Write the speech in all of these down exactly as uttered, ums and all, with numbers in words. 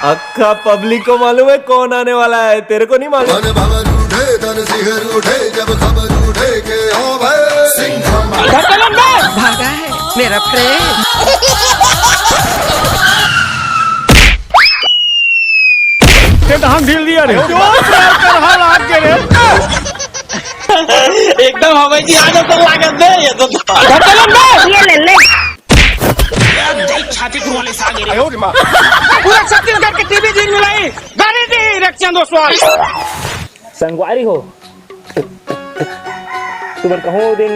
अक्खा public को मालूम है कौन आने वाला है, तेरे को नहीं मालूम। मन भवन उठे, तन सिहर उठे, जब खबर उठे के ओ भाई सिंघम। भागा है मेरा प्रेम। ते तो हम ढील दिया रे। जो साल कर हाल आके रे। एकदम हवाई जी आगे तो लागत दे ये तो। ये ले ले। छाती कुरवाले सागे रे। पूरा छत्तीसगढ़ के टीवी जी मिलाई। गाड़ी दी रक्षण दो सवाल। संगवारी हो, तुमन कहूँ दिन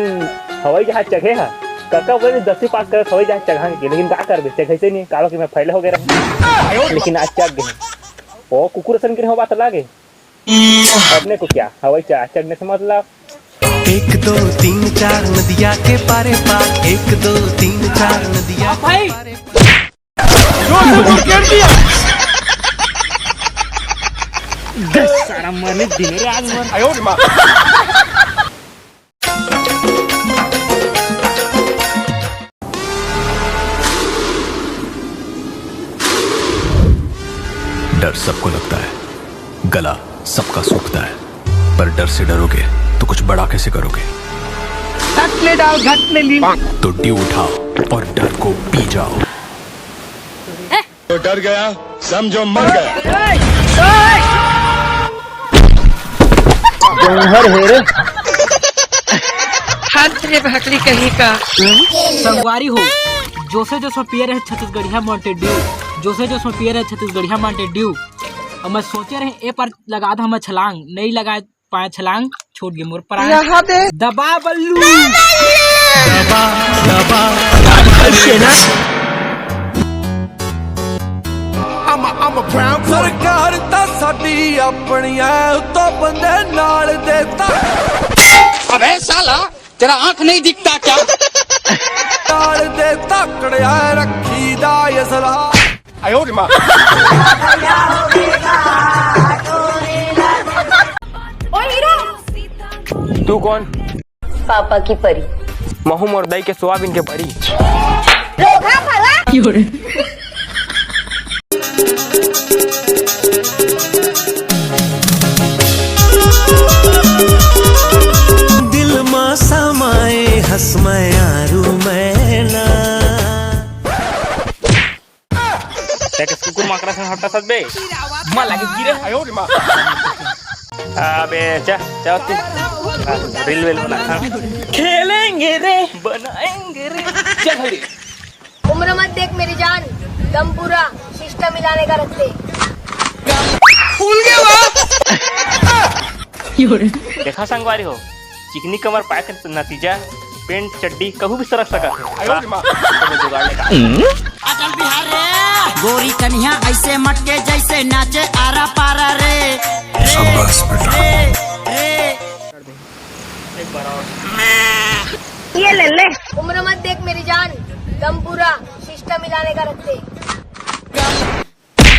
हवाई जहाज चघे हा, कका बोले दसवीं पास करत हवाई जहाज चघांगे के, लेकिन का करबे, चघे से नहीं, कालो कि मैं फैले हो गए रहे, लेकिन आज चघ गए। ओ कुकुर असन के हो बात लागे। अपने को क्या, हवाई जहाज चघने से मतलब? एक दो तीन चार नदिया के पारे पार, एक दो तीन चार नदिया के पारे पार। जोर से बोल, कर दिया। दस सारा मरने दिन रे आज मर। आयो रे माँ। डर सबको लगता है, गला सबका सूखता है, पर डर से डरोगे तो कुछ बड़ा कैसे करोगे? घट ले डाल, घट ले ली। तो ड्यू उठाओ और डर को पी जाओ। तो डर गया, समझो मर गया। जौहर हे रे। हद रे भकली कहीं का। संगवारी हो, जोसे जोसे पिए रहे छत्तीसगढ़िया Mountain Dew, जोसे जोसे पिए रहे छत्तीसगढ़िया Mountain Dew। अब मैं सोचे रहे ए पर लगा दा हम छलांग, नहीं लगा पाए छलांग, छूट गए मोर प्राण। यहाँ दे। दबा बल्लू। दबा, दबा, दबा। सरकार ਤਾਂ ਸਾਡੀ ਆਪਣੀ ਐ, ਉੱਤੋਂ ਬੰਦੇ ਨਾਲ ਦੇ ਤਾਂ। अबे साला, तेरा आंख नहीं दिखता क्या? ਨਾਲ ਦੇ ਤਕੜਿਆ ਰੱਖੀਦਾ ਅਸਲਾ। आयो रे माँ। ओ हीरो। तू कौन? पापा की परी। महू मोर दाई के सोयाबीन के परी। दिल मा समाए हस मयारू मैना। तें कुकुर माकड़ा संग हट्टा सत बे। मा लागे गिरे। आयो रे माँ। अबे, चा, चा, तू। हाँ, रील वील बना, हाँ। खेलेंगे रे, बनाएंगे रे। चल, हरी। उम्र मत देख मेरी जान, दम पूरा, सिस्टम हिलाने का रखते। फूल गया वो। देखा संगवारी हो, चिकनी कमर पाए के नतीजा पेंट चड्डी कहूँ भी सरक सकत हे। आयो रे माँ। कोनो जुगाड़ लगा। अटल बिहार रे। गोरी कन्हिया ऐसे मटके जैसे नाचे आरा पारा रे। शाबाश बेटा। रे, रे। ये ले ले। उम्र मत देख मेरी जान, दम पूरा, सिस्टम हिलाने का रखते।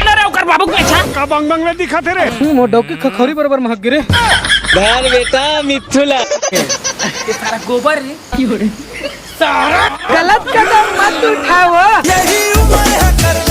अरे ओकर बाबू के अच्छा। का बंग बंग में दिखत हे रे? हम्म, वो डौकी खखौरी बराबर महक गिरे। धन बेटा मिथुला। ये सारा गोबर रे। सारा गलत कदम मत उठाओ। यही उम्र है करने